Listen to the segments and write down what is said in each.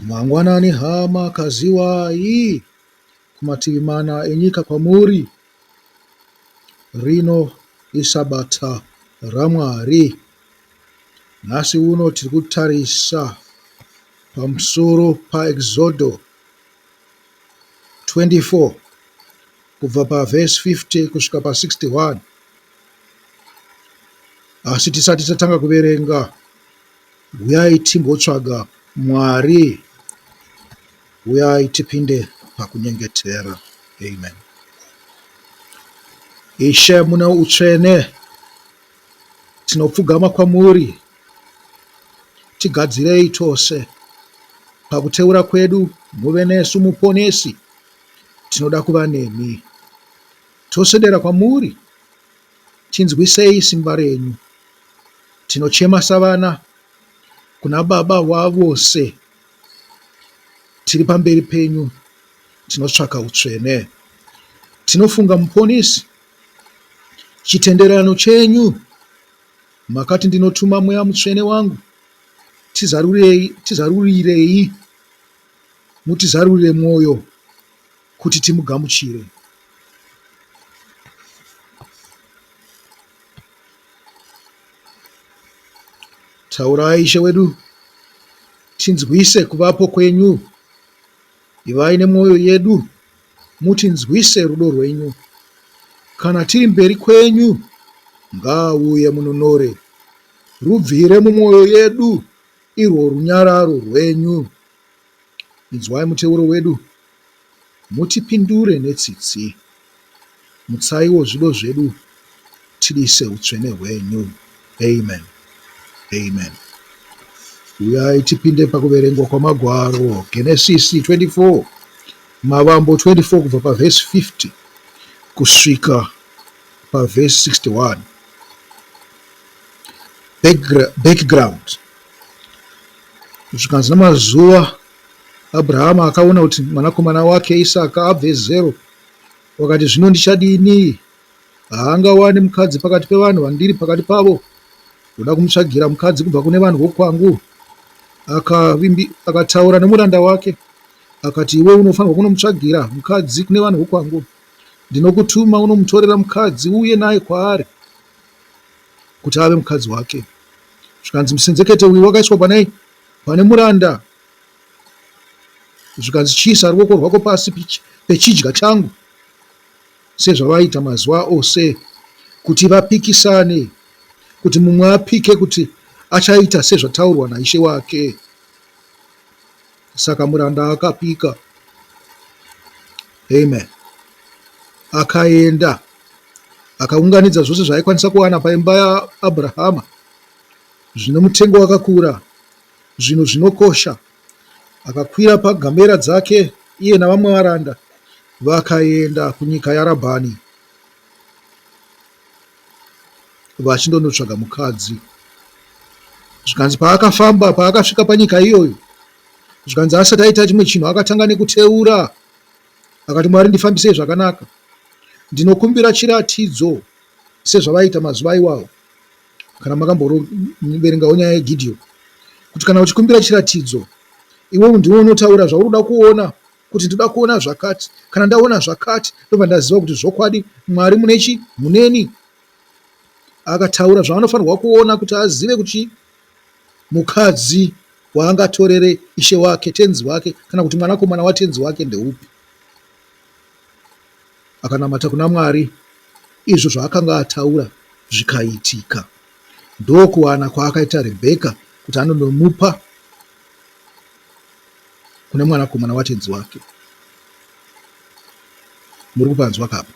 Mangwanani hama kaziwai kumativi mana enyika kwamuri. Rino isabata raMwari. Nhasi uno tiri kutarisa pamusoro paExodo 24 kubva pavhesi 50 kusvika pa 61. Asi tisati tatanga kuverenga, huyai timbotsvaga Mwari. Huyai tipinde pakunyengetera. Amen. Ishe mune utsvene, tinopfugama kwamuri. Tigadzirei tose pakuteura kwedu, muve nesu Muponesi. Tinoda kuva nemi. Tosedera kwamuri, tinzwisei simba renyu. Tinochema savana kuna Baba wavose. Tiri pamberi penyu, tinotsvaka utsvene. Tinofunga Muponesi, chitenderano chenyu. Makati ndinotuma Mweya Mutsvene wangu, tizarurei, tizarurirei, mutizarurire mwoyo kuti timugamuchire. Taurai Ishe wedu, tinzwise kuvapo kwenyu. Ivai nemwoyo yedu, mutinzwise rudo rwenyu. Kana tiri mberi kwenyu, ngaauye mununure, rubvire mumwoyo yedu irwo runyararo rwenyu. Inzwai muteuro wedu, mutipindure netsitsi. Mutsaiwo zvido zvedu, tidise hutsvene hwenyu. Amen. Amen. Uyai tipinde pakuverengwa kwamagwaro. Genesisi 24, Mavambo 24 kubva pavhesi 50 kusvika pavhesi 61. Background. Zvikanzi namazuva Abrahama akaona kuti mwanakomana wake Isaka abve zero, wakati, Zvino ndichadini? Haangawani mukadzi pakati pevanhu vandiri pakati pavo. Ndoda kumutsvagira mukadzi kubva kune vanhu vokwangu. Akataura nomuranda wake akati, Iwe unofanirwa kunomutsvagira mukadzi kune vanhu vokwangu. Ndinokutuma unomutorera mukadzi uuye naye kwaari kuti ave mukadzi wake. Zvikanzi musenzekete uyu wakaiswa panei? Pane muranda. Zvikanzi chiisa ruoko rwako pasi pechidya changu sezvavaiita mazuva ose kuti vapikisane, kuti mumwe apike kuti achaita sezvataurwa naishe wake. Saka muranda akapika. Amen. Akaenda akaunganidza zvose zvaaikwanisa kuwana paimba yaAbrahama zvine mutengo wakakura, zvinhu zvinokosha. Akakwira pagamera dzake iye navamwe varanda vakaenda kunyika yaRabhani vachindonotsvaga mukadzi. Zvikanzi paakafamba, paakasvika panyika iyoyo, zvikanzi asati aita chimwe chinhu akatanga nekuteura. Akati, Mwari ndifambisei zvakanaka. Ndinokumbira chiratidzo sezvavaiita mazuva iwawo. Kana makamboverengawo nyaya yaGidheoni, kuti kana uchikumbira chiratidzo, iwewe ndiwe unotaura zvauri kuda kuona, kuti ndoda kuona zvakati. Kana ndaona zvakati, ndobva ndaziva kuti zvokwadi Mwari mune chi muneni. Akataura zvaanofanirwa kuona kuti azive kuti mukadzi waangatorere ishe wake, tenzi wake, kana kuti mwanakomana watenzi wake ndeupi. Akanamata kuna Mwari izvo zvaakanga ataura zvikaitika. Ndokuwana kwaakaita Rebheka kuti anondomupa kune mwanakomana watenzi wake. Muri kupanzwa kapa?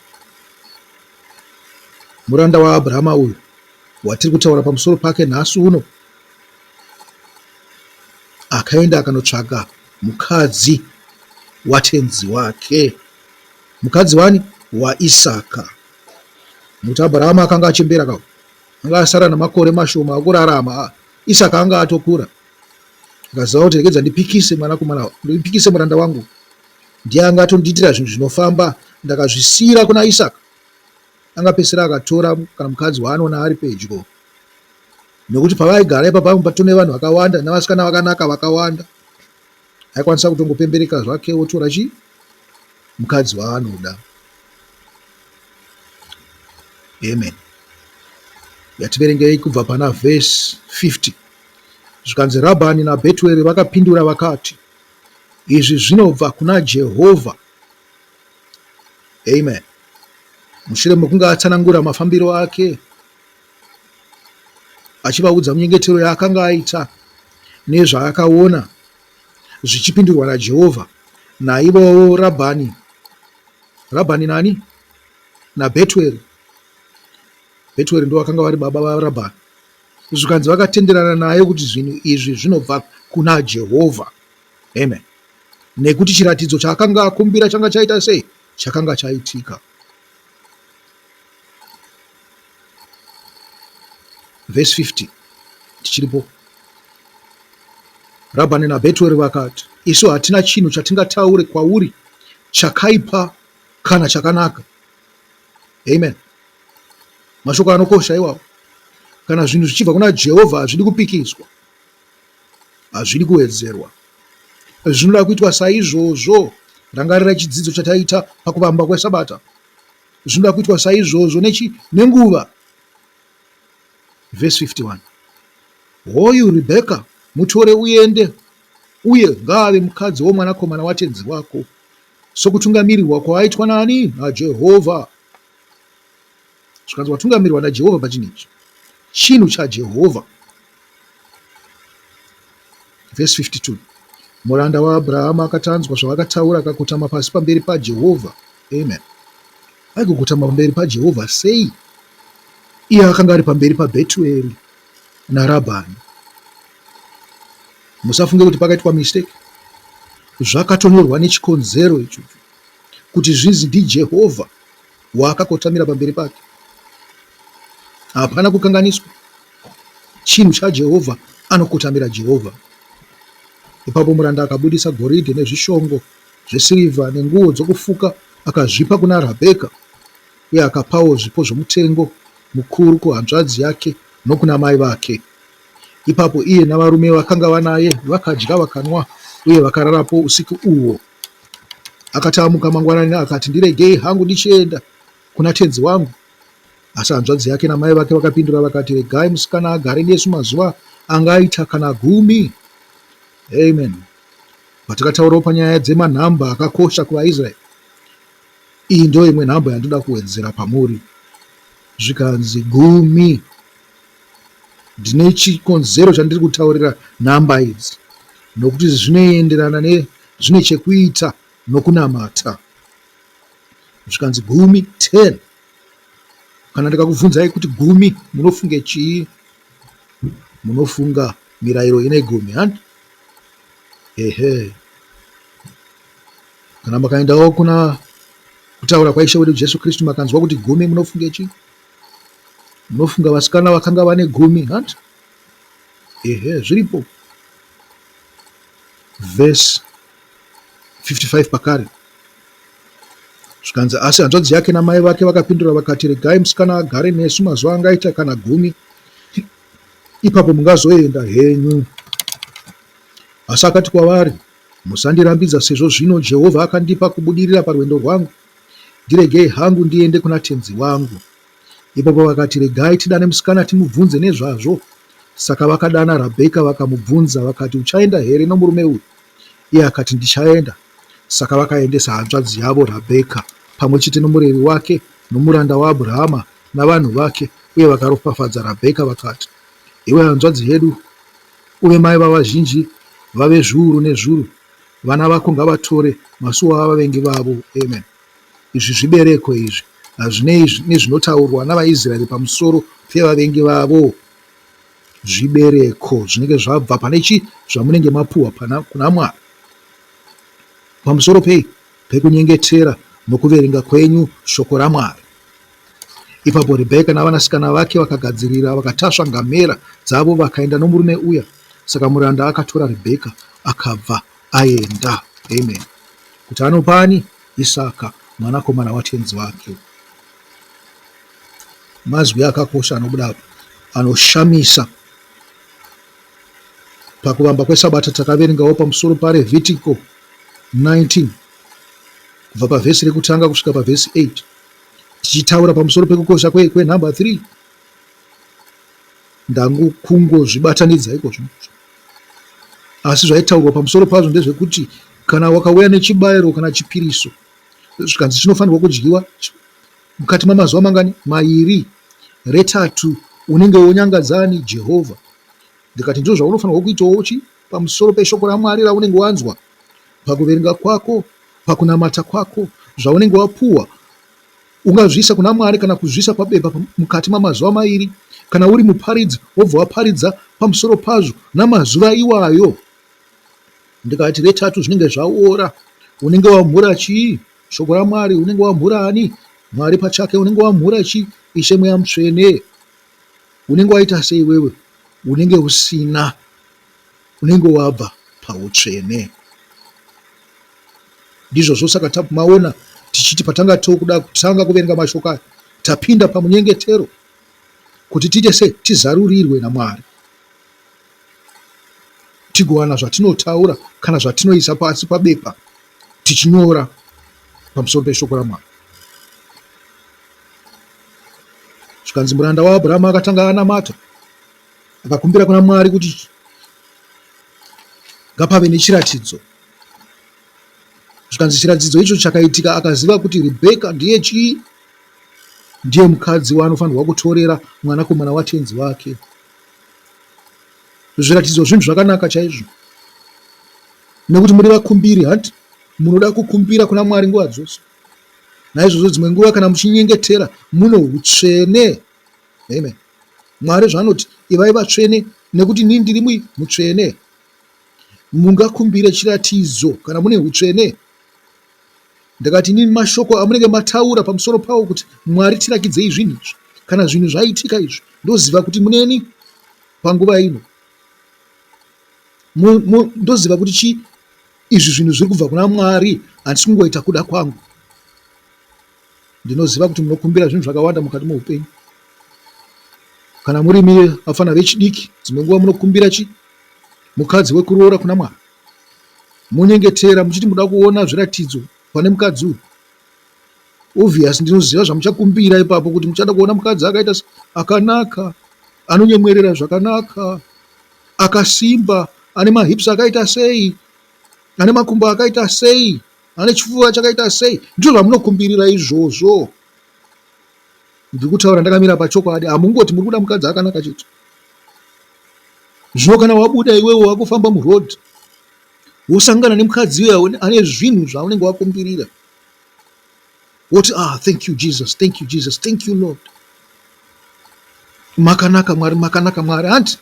Muranda waAbrahama uyu watiri kutaura pamusoro pake nhasi uno akaenda akanotsvaga mukadzi watenzi wake. Mukadzi wani? WaIsaka. Nokuti Abrahama akanga achembera ka, anga asara namakore mashoma okurarama. Isaka anga atokura. Akaziva kuti regedza ndipikise mwanakomana, ndipikise muranda wangu. Ndiye anga atondiitira zvinhu zvinofamba, ndakazvisiyira kuna Isaka. Angapedzisira akatora kana mukadzi waanoona ari pedyo. Nokuti pavaigara ipapo patone vanhu vakawanda navasikana vakanaka vakawanda. Aikwanisa kutongopembereka zvake otora chii? Mukadzi waanoda. Amen. Yativerengei kubva pana vhesi 50. Zvikanzi Rabhani naBhetueri vakapindura vakati, Izvi zvinobva kuna Jehovha. Amen. Mushure mekunge atsanangura mafambiro ake achivaudza munyengetero yaakanga aita nezvaakaona zvichipindurwa naJehovha, naivowo Rabhani, Rabhani nani? NaBhetueri. Bhetueri ndivo vakanga vari baba vaRabhani. Zvikanzi vakatenderana naye kuti zvinhu izvi zvinobva kuna Jehovha. Amen. Nekuti chiratidzo chaakanga akumbira changa chaita sei? Chakanga chaitika. Vhesi 50 tichiripo. Rabhani naBhetueri vakati, Isu hatina chinhu chatingataure kwauri chakaipa kana chakanaka. Amen. Mashoko anokosha iwawo. Kana zvinhu zvichibva kuna Jehovha hazvidi kupikiswa, hazvidi kuwedzerwa. Zvinoda kuitwa saizvozvo. Rangarira chidzidzo chataita pakuvamba kweSabata. Zvinoda kuitwa saizvozvo nechi nenguva. Vhesi 51. Hoyu Rebheka, mutore uende, uye ngaave mukadzi womwanakomana watenzi wako, sokutungamirirwa kwaaitwa nani? NaJehovha. Zvikanzi watungamirirwa naJehovha pachinhu ichi. Chinhu chaJehovha. Vhesi 52. Muranda waAbrahama akati anzwa zvavakataura akakotama pasi pamberi paJehovha. Amen. Aigokotama pamberi paJehovha sei? Iye akanga ari pamberi paBhetueri naRabhani. Musafunge kuti pakaitwa mistake. Zvakatonyorwa nechikonzero ichocho kuti zvinzi ndiJehovha waakakotamira pamberi pake. Hapana kukanganiswa. Chinhu chaJehovha anokotamira Jehovha. Ipapo muranda akabudisa goridhe nezvishongo zvesirivha nenguo dzokufuka akazvipa kuna Rabheka, uye akapawo zvipo zvomutengo mukuru kuhanzvadzi yake nokuna mai vake. Ipapo iye navarume vakanga vanaye vakadya vakanwa uye vakararapo usiku uhwo. Akati amuka mangwanani akati, Ndiregei hangu ndichienda kuna tenzi wangu. Asi hanzvadzi yake namai vake vakapindura vakati, Regai musikana agare nesu mazuva angaita kana gumi. Amen. Patakataurawo panyaya dzemanhamba akakosha kuvaIsraeri, iyi ndiyo imwe nhamba yandinoda kuwedzera pamuri. Zvikanzi gumi. Ndine chikonzero chandiri kutaurira nhamba idzi nokuti zvinoenderana nezvine chekuita nokunamata. Zvikanzi gumi, ten. Kana ndikakubvunzai kuti gumi munofunge chii? Munofunga mirayiro ine gumi, hanti? Ehe. Kana makaendawo kuna kutaura kwaIshe wedu Jesu Kristu makanzwa kuti gumi munofunge chii? Munofunga vasikana vakanga vane gumi, hanti? Ehe, zviripo. Vhesi 55 pakare. Zvikanzi, asi hanzvadzi yake namai vake vakapindura vakati, Regai musikana agare nesu mazuva angaita kana gumi, ipapo mungazoenda henyu. Asi akati kwavari, Musandirambidza, sezvo zvino Jehovha akandipa kubudirira parwendo rwangu. Ndiregei hangu ndiende kuna tenzi wangu. Ipapo vakati, Regai tidane musikana timubvunze nezvazvo. Saka vakadana Rabheka vakamubvunza vakati, Uchaenda here nomurume uyu? Iye akati, Ndichaenda. Saka vakaendesa hanzvadzi yavo Rabheka pamwe chete nomureri wake nomuranda waAbhurahama navanhu vake, uye vakaropafadza Rabheka vakati, Iwe hanzvadzi yedu, uve mai vavazhinji vave zviuru nezviuru, vana vako ngavatore masuo avavengi vavo. Amen. Izvi zvibereko izvi hazvinei nezvinotaurwa navaIsraeri pamusoro pevavengi vavo. Zvibereko zvinenge zvabva pane chii zvamunenge mapuhwa pana kuna Mwari. Pamusoro pei? Pekunyengetera nokuverenga kwenyu shoko raMwari. Ipapo Rebheka navanasikana vake vakagadzirira, vakatasva ngamera dzavo vakaenda nomurume uya. Saka muranda akatora Rebheka akabva aenda. Amen. Kuti anopa ani? Isaka mwanakomana watenzi wake. Mazwi akakosha anobuda apa anoshamisa. Pakuvamba kweSabata takaverengawo pamusoro paRevhitiko 19 kubva pavhesi rekutanga kusvika pavhesi 8 tichitaura pamusoro pekukosha kwenhamba 3. Ndangokungozvibatanidza iko zvino. Asi zvaitaurwa pamusoro pazvo ndezvekuti kana wakauya nechibayiro kana chipiriso zvikanzi chinofanirwa kudyiwa mukati mamazuva mangani? Mairi. Retatu unenge wonyangadza ani? Jehovha. Ndikati ndizvo zvaunofanirwa kuitawo chi pamusoro peshoko raMwari raunenge wanzwa pakuverenga kwako, pakunamata kwako, zvaunenge wapuwa. Ungazviisa kuna Mwari kana kuzviisa pabepa mukati mamazuva mairi. Kana uri muparidzi wobva waparidza pamusoro pazvo namazuva iwayo. Ndikati retatu zvinenge zvaora. Unenge wamhura chii? Shoko raMwari. Unenge wamhura ani? Mwari pachake. Unenge wamhura chii? Ishe Mweya Mutsvene. Unenge waita sei iwewe? Unenge usina. Unenge wabva pautsvene. Ndizvozvo saka maona tichiti patanga tokuda kutanga kuverenga mashoko aya tapinda pamunyengetero kuti tiite sei tizarurirwe naMwari tigowana zvatinotaura kana zvatinoisa pasi pabepa tichinyora pamusoro peshoko raMwari. Zvikanzi muranda waAbhurahama akatanga anamata akakumbira kuna Mwari kuti ngapave nechiratidzo. Zvikanzi chiratidzo icho chakaitika akaziva kuti Rebheka ndiye chii? Ndiye mukadzi waanofanirwa kutorera mwanakomana watenzi wake. Zviratidzo zvinhu zvakanaka chaizvo nekuti muri vakumbiri hanti munoda kukumbira kuna Mwari nguva dzose. Naizvozvo dzimwe nguva kana muchinyengetera mune utsvene. Amen. Mwari zvaanoti ivai vatsvene nekuti inini ndiri mutsvene. Mungakumbire chiratidzo kana mune utsvene. Ndakati inini mashoko amunenge mataura pamusoro pawo kuti Mwari tirakidzei zvinhu izvi. Kana zvinhu zvaitika izvi ndoziva kuti muneni panguva ino. Ndoziva kuti chii izvi zvinhu zviri kubva kuna Mwari handisi kungoita kuda kwangu. Ndinoziva kuti munokumbira zvinhu zvakawanda mukati meupenyu. Kana muri imi vafana vechidiki, dzimwe nguva munokumbira chi mukadzi wekuroora kuna Mwari. Monyengetera muchiti muda kuona zviratidzo pane mukadzi uyu. Obvious ndinoziva zvamuchakumbira ipapo kuti muchada kuona mukadzi akaita akanaka, anonyemwerera zvakanaka, akasimba, ane mahips akaita sei, ane makumbo akaita sei. Ane chifuva chakaita sei? Ndizvo zvamunokumbirira izvozvo. Ndiri kutaura ndakamira pachokwadi. Hamungoti muri kuda mukadzi akanaka chete. Zvino kana wabuda iwewe wakufamba muroad wosangana nemukadzi uya ane zvinhu zvaunenge wakumbirira woti ah thank you Jesus, thank you Jesus, thank you Lord. Makanaka Mwari, makanaka Mwari. Hanti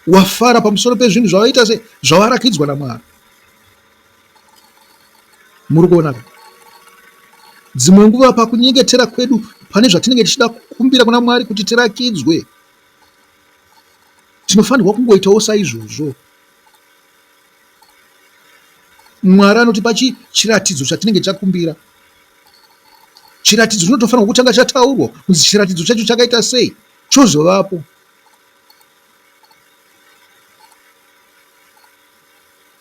wafara pamusoro pezvinhu zvawaita se zvawarakidzwa naMwari. Muri kuona ka? Dzimwe nguva pakunyengetera kwedu pane zvatinenge tichida kukumbira kuna Mwari kuti tirakidzwe, tinofanirwa kungoitawo saizvozvo. Mwari anotipa chiratidzo chatinenge takumbira. Chiratidzo chinotofanirwa kutanga chataurwa kunzi chiratidzo chacho chakaita sei, chozovapo.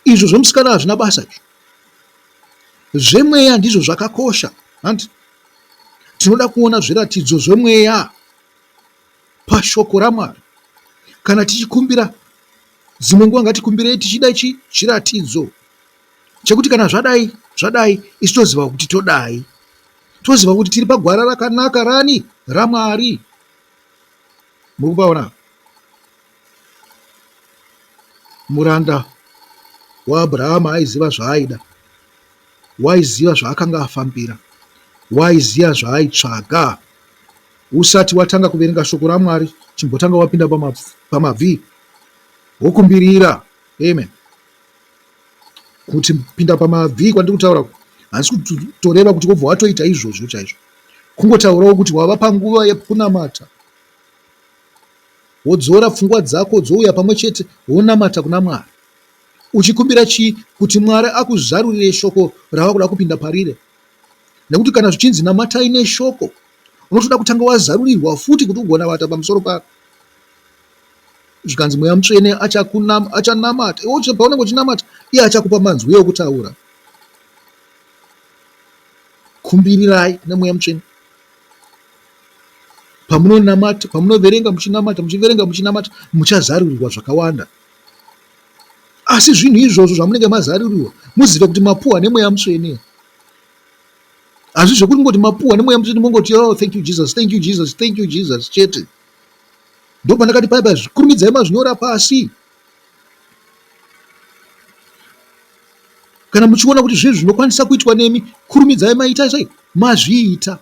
Izvo zvemusikana hazvina basa izvo. Zvemweya ndizvo zvakakosha hanti? Tinoda kuona zviratidzo zvemweya pashoko raMwari. Kana tichikumbira dzimwe nguva ngatikumbirei tichida chi chiratidzo chekuti kana zvadai zvadai isu toziva kuti todai. Toziva kuti tiri pagwara rakanaka rani raMwari. Muri kupaona? Muranda waAbrahama aiziva zvaaida. Waiziva zvaakanga afambira. Waiziva zvaaitsvaga. Usati watanga kuverenga shoko raMwari, chimbotanga wapinda pamabvi wokumbirira. Amen. Kuti pinda pamabvi kwandiri kutaura handisi kutoreva kuti wobva watoita izvozvo chaizvo. Kungotaurawo kuti wava panguva yekunamata. Wodzora pfungwa dzako dzouya pamwe chete wonamata kuna Mwari. Uchikumbira chii? Kuti Mwari akuzarurire shoko rava kuda kupinda parire. Nekuti kana zvichinzi namatai neshoko, unotoda kutanga wazarurirwa futi kuti ugonamata pamusoro paro. Zvikanzi Mweya Mutsvene achanamata. Iwe paunenge uchinamata, iye achakupa manzwi ekutaura. Kumbirirai neMweya Mutsvene. Pamunonamata, pamunoverenga muchinamata, muchiverenga muchinamata, muchazarurirwa zvakawanda. Asi zvinhu izvozvo zvamunenge mazarurirwa, muzive kuti mapuwa neMweya Mutsvene. Hazvi zvekuti mungoti mapuwa neMweya Mutsvene mongoti, oh, thank you Jesus, thank you Jesus, thank you Jesus, chete. Ndopandakati paya paya kurumidzai mazvinyora pasi. Kana muchiona kuti zvinhu zvinokwanisa kuitwa nemi, kurumidzai maita sei? Mazviita.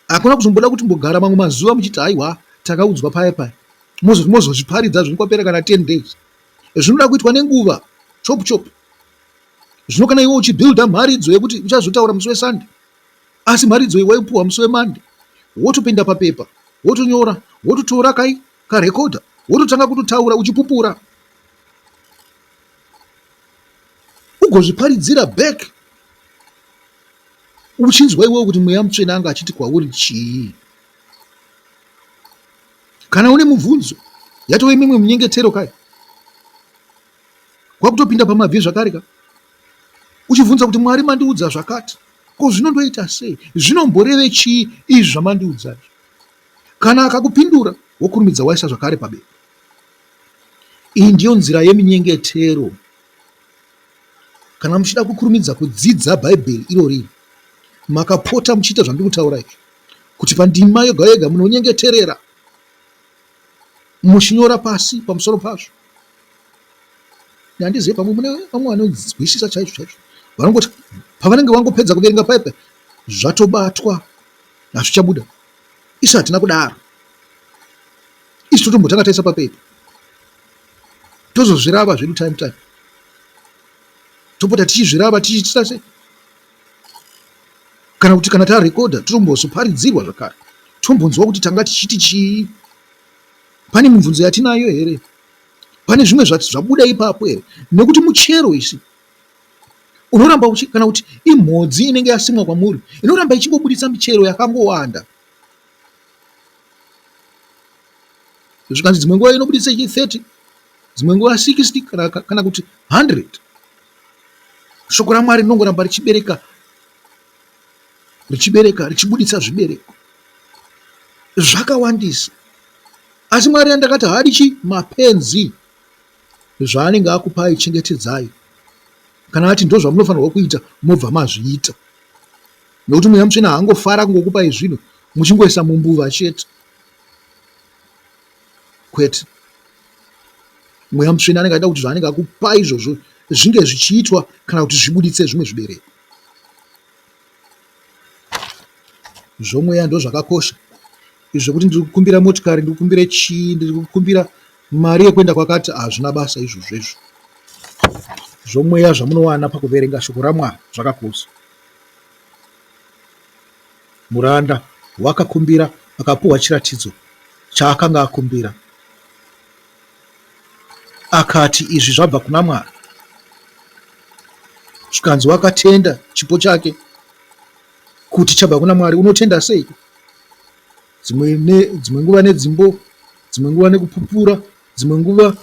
Hakuna kuzomboda kuti mbogara mamwe mazuva muchiti haiwa takaudzwa paya paya. Mozoti mozozviparidza zvinhu kwapera kana 10 days. Zvinoda kuitwa nenguva. Chop chop. Zvino kana iwe uchibuilda mharidzo yekuti uchazotaura musi weSunday, Asi mharidzo iyi waipuhwa musi weMonday, wotopinda papepa, wotonyora, wototora kai karekodha, wototanga kutotaura uchipupura. Ugozviparidzira back uchinzwa iwewe kuti Mweya Mutsvene anga achiti kwauri chii. Kana une mubvunzo, yatove mimwe minyengetero kai. Kwakutopinda pamabvi zvakare ka. Uchibvunza kuti Mwari mandiudza zvakati. Ko zvino ndoita sei? Zvinomboreve chii izvi zvamandiudza izvi? Kana akakupindura, wokurumidza waisa zvakare pabepa. Iyi ndiyo nzira yeminyengetero. Kana muchida kukurumidza kudzidza Bhaibheri irori iri, makapota muchiita zvandiri kutaura izvi, kuti pandima yoga yoga munonyengeterera muchinyora pasi pamusoro pazvo. Handizive pamwe mune vamwe vanonzwisisa chaizvo chaizvo vanongoti pavanenge vangopedza kuverenga paipa zvatobatwa hazvichabuda. Isu hatina kudaro, isu totombotanga taisa papepa tozozvirava zvedu time time, topota tichizvirava tichiita sei kana kuti kana tarekodha totombozoparidzirwa zvakare tombonzwa kuti tanga tichiti chii. Pane mibvunzo yatinayo here? Pane zvimwe zvati zvabuda ipapo here? Nekuti muchero isi unoramba uchi kana kuti imhodzi inenge yasimwa kwamuri inoramba ichingobuditsa michero yakangowanda. Zvikanzi dzimwe nguva inobuditsa 30, dzimwe nguva 60 kana, kana kuti 100. Shoko raMwari rinongoramba richibereka richibereka richibuditsa zvibereko zvakawandisa. Asi Mwari andakati haadi chi mapenzi zvaanenge akupai chengetedzai. Kana ati ndozvamunofanirwa kuita mobva mazviita. Nekuti Mweya Mutsvene haangofara kungokupai zvinhu muchingoisa mumbuva chete. Kwete. Mweya Mutsvene anenge achida kuti zvaanenge akupai izvozvo zvinge zvichiitwa kana kuti zvibuditse zvimwe zvibereko. Zvomweya ndozvakakosha. Izvi zvekuti ndiri kukumbira motikari, ndiri kukumbira chii, ndiri kukumbira mari yekuenda kwakati hazvina basa izvozvo izvo. Zvomweya zvamunowana pakuverenga shoko raMwari zvakakosha. Muranda wakakumbira akapuhwa chiratidzo chaakanga akumbira. Akati izvi zvabva kuna Mwari. Zvikanzi wakatenda chipo chake kuti chabva kuna Mwari. Unotenda sei? Dzimwe, ne, dzimwe nguva nedzimbo, dzimwe nguva nekupupura, dzimwe nguva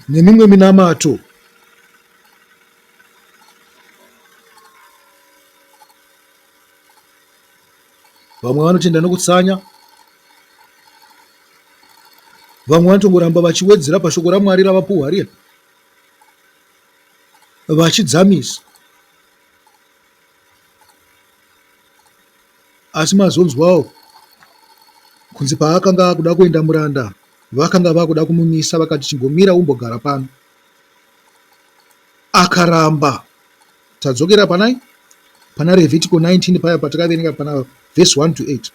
nemimwe minamato. Vamwe vanotenda nokutsanya, vamwe vanotongoramba vachiwedzera pashoko raMwari ravapuhwa riya vachidzamisa. Asi mazonzwawo kunzi paakanga akuda kuenda muranda vakanga vakuda kumumisa vakati chimbomira umbogara pano. Akaramba. Tadzokera panai? Pana Revhitiko 19 paya patakaverenga pana vhesi 1 to 8.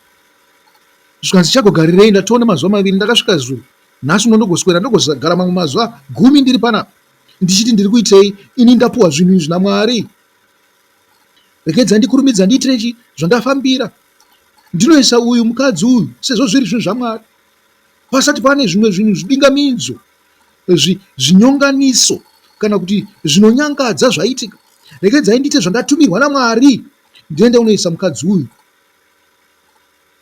Zvikanzi chagogarirei ndatoona mazuva maviri ndakasvika zuro nhasi uno ndogoswera ndogozogara mamwe mazuva gumi ndiri panapa ndichiti ndiri kuitei ini ndapuwa zvinhu izvi naMwari. Regedza ndikurumidza ndiitire chi zvandafambira. Ndinoisa uyu mukadzi uyu sezvo zviri zvinhu zvaMwari. Pasati pane zvimwe zvinhu zvibingamidzo, zvinyonganiso kana kuti zvinonyangadza zvaitika. Regedzai ndiite zvandatumirwa naMwari. Ndiende unoisa mukadzi uyu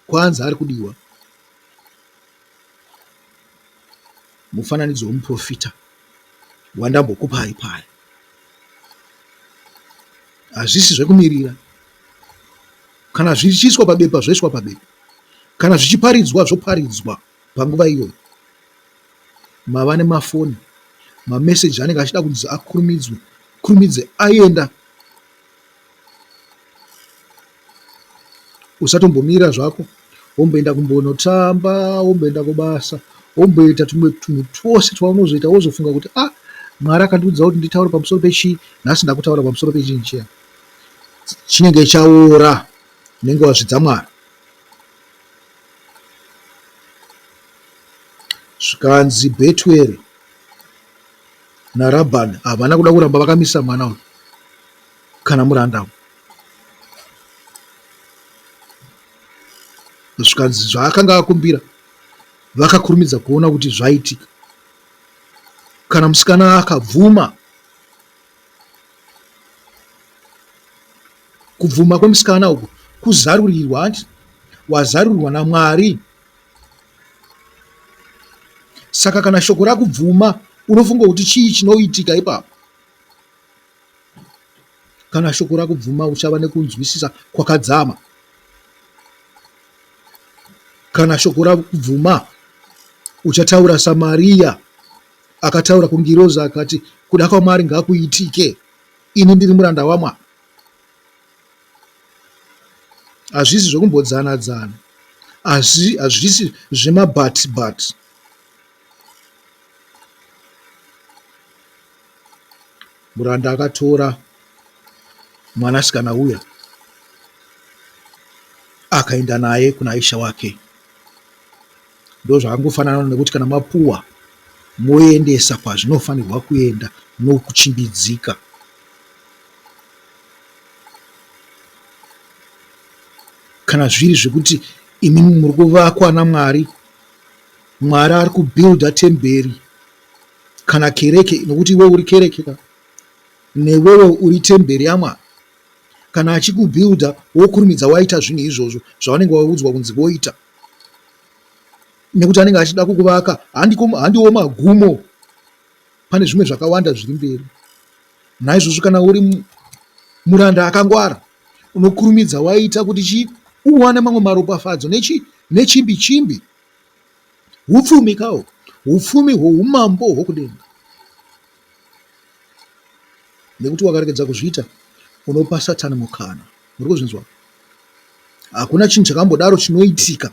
kwanzi ari kudiwa. Mufananidzo wemuprofita wandambokupai paya. Hazvisi zvekumirira. Kana zvichiiswa pabepa zvoiswa pabepa. Kana zvichiparidzwa zvoparidzwa panguva iyoyo. Mava nemafoni, mameseji anenge achida kunzi akurumidzwe, kurumidze aenda. Usatombomira zvako womboenda kumbonotamba, womboenda kubasa, womboita tumwe tunhu twose twaunozoita wozofunga kuti ah Mwari akandiudza kuti nditaure pamusoro pechii, nhasi ndakutaura pamusoro pechinhu chiya. Chinenge chaora, unenge wazvidza Mwari. Zvikanzi Bhetueri naRabhani havana kuda kuramba vakamisa mwana uyu kana muranda uyu. Zvikanzi zvaakanga akumbira vakakurumidza kuona kuti zvaitika. Kana musikana akabvuma, kubvuma kwemusikana uku kuzarurirwa hanti wazarurirwa naMwari. Saka kana shoko rakubvuma unofunga kuti chii chinoitika ipapo? Kana shoko rakubvuma uchava nekunzwisisa kwakadzama. Kana shoko rakubvuma uchataura saMaria akataura kungirozi akati kuda kwaMwari ngakuitike ini ndiri muranda waMwari. Hazvisi zvekumbodzana dzana. Hazvisi zvemabut but. Muranda akatora mwanasikana uya akaenda naye kuna ishe wake. Ndozvakangofanana nekuti kana mapuwa moendesa kwazvinofanirwa kuenda nokuchimbidzika. Kana zviri zvekuti imimi muri kuvakwa naMwari, Mwari ari kubuilder temberi kana kereke nokuti iwe uri kereke ka newewo uri temberi yaMwari. Kana achikubuilder wokurumidza waita zvinhu izvozvo zvaunenge waudzwa kunzi woita nekuti anenge achida kukuvaka handiwo magumo pane zvimwe zvakawanda zviri mberi. Naizvozvo kana uri muranda akangwara unokurumidza waita kuti chii uwane mamwe maropafadzo nechi nechimbi chimbi. Hupfumi kaho, hupfumi hwoumambo hwokudenga. Nekuti wakaregedza kuzviita unopa Satani mukana. Muri kuzvinzwa? Hakuna chinhu chakambodaro chinoitika.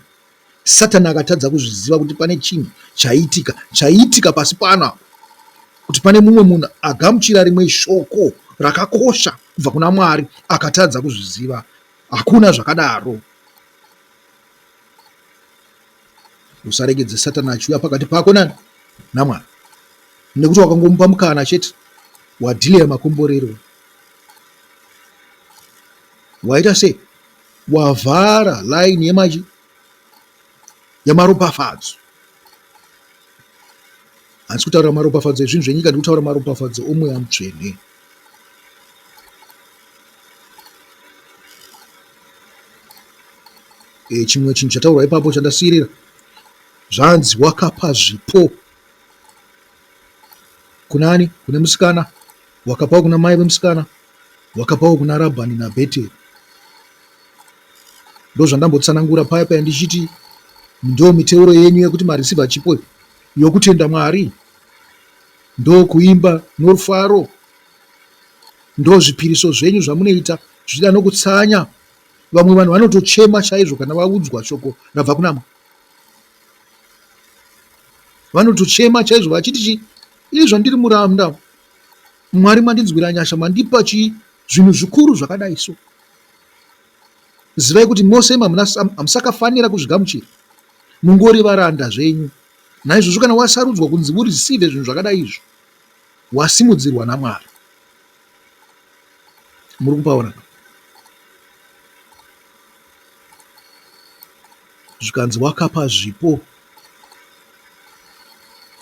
Satani akatadza kuzviziva kuti pane chinhu chaiitika, chaiitika pasi pano apa, kuti pane mumwe munhu agamuchira rimwe shoko rakakosha kubva kuna Mwari akatadza kuzviziva. Hakuna zvakadaro. Usaregedze Satani achiuya pakati pako nani naMwari, nekuti wakangomupa mukana chete wadhileya makomborero. Waita sei? Wavhara line yemachi yemaropafadzo. Handisi kutaura maropafadzo ezvinhu zvenyika, ndiri kutaura maropafadzo omweya mutsvene. E, chimwe chinhu chataurwa ipapo chandasiirira zvanzi wakapa zvipo kunani kune musikana wakapawo kuna mai vemusikana wakapawo kuna Rabhani naBheteri. Ndozvandambotsanangura paya paya ndichiti ndo miteuro yenyu yekuti mareceiver chipo yokutenda Mwari ndokuimba norufaro ndozvipiriso zvenyu zvamunoita zvichida nokutsanya. Vamwe vanhu vanotochema chaizvo kana vaudzwa shoko rabva kuna Mwari. Vanotochema chaizvo vachiti chii ini zvandiri muranda Mwari mandinzwira nyasha mandipa chii zvinhu zvikuru zvakadai so. Zivai kuti mose hamusakafanira kuzvigamuchira. Mungori varanda zvenyu. Naizvozvo kana wasarudzwa kunzi ureceive zvinhu zvakadai izvo, wasimudzirwa naMwari. Muri kupaona? Zvikanzi wakapa zvipo.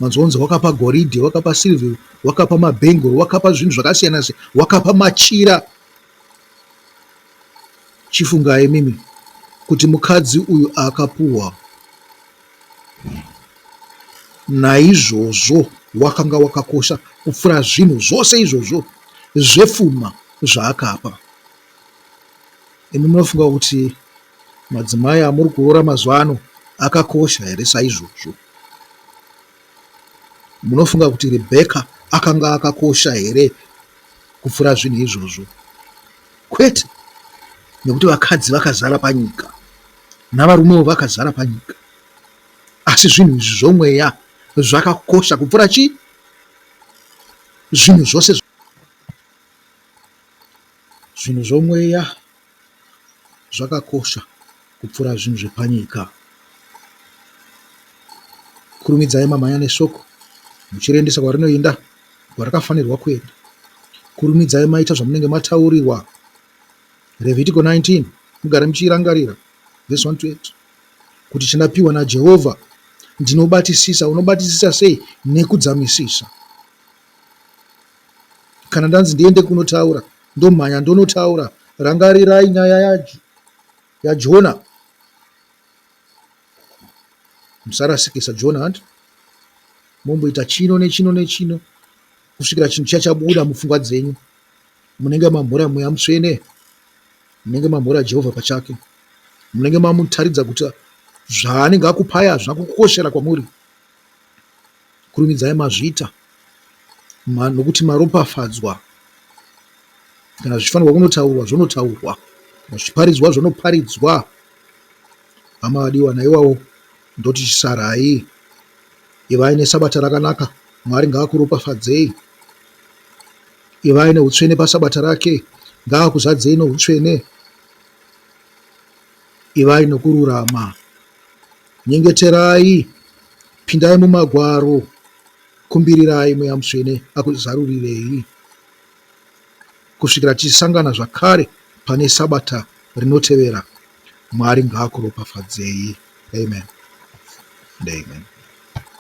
Manzwa kunzi wakapa goridhe, wakapa sirivheri, wakapa mabhengoro, wakapa zvinhu zvakasiyana siyana, wakapa machira. Chifungai imimi kuti mukadzi uyu akapuhwa Naizvozvo wakanga wakakosha kupfuura zvinhu zvose izvozvo zvepfuma zvaakapa. Imi munofunga kuti madzimai amuri kuroora mazuva ano akakosha here saizvozvo? Munofunga kuti Rebheka akanga akakosha here kupfuura zvinhu izvozvo? Kwete, nekuti vakadzi vakazara panyika navarumewo vakazara panyika. Asi zvinhu izvi zvomweya zvakakosha kupfuura chii? Zvinhu zvose. Zvinhu zvomweya zvakakosha kupfuura zvinhu zvepanyika. Kurumidzai mamhanya neshoko muchiriendesa kwarinoenda, kwarakafanirwa kuenda. Kurumidzai maita zvamunenge mataurirwa. Revhitiko 19, mugare muchiirangarira, vhesi 1 to 8, kuti chandapiwa naJehovha ndinobatisisa. Unobatisisa sei? Nekudzamisisa. Kana ndanzi ndiende kunotaura, ndomhanya ndonotaura. Rangarirai nyaya yaJona. Musarasikisa Jona hanti? Momboita chino nechino nechino kusvikira chinhu chiya chabuda mupfungwa dzenyu. Munenge mamhura Mweya Mutsvene, munenge mamhura Jehovha pachake, munenge mamutaridza kuti zvaanenge akupai hazvina kukoshera kwamuri. Kurumidzai mazviita nokuti maropafadzwa. Kana zvichifanirwa kunotaurwa zvonotaurwa, kana zvichiparidzwa zvonoparidzwa. Hama vadiwa naiwawo ndoti chisarai, ivai nesabata rakanaka, Mwari ngaakuropafadzei. Ivai neutsvene pasabata rake, ngaakuzadzei noutsvene. Ivai nokururama. Nyengeterai, pindai mumagwaro, kumbirirai Mweya Mutsvene akuzarurirei kusvikira tichisangana zvakare pane Sabata rinotevera. Mwari ngaakuropafadzei. Amen and amen.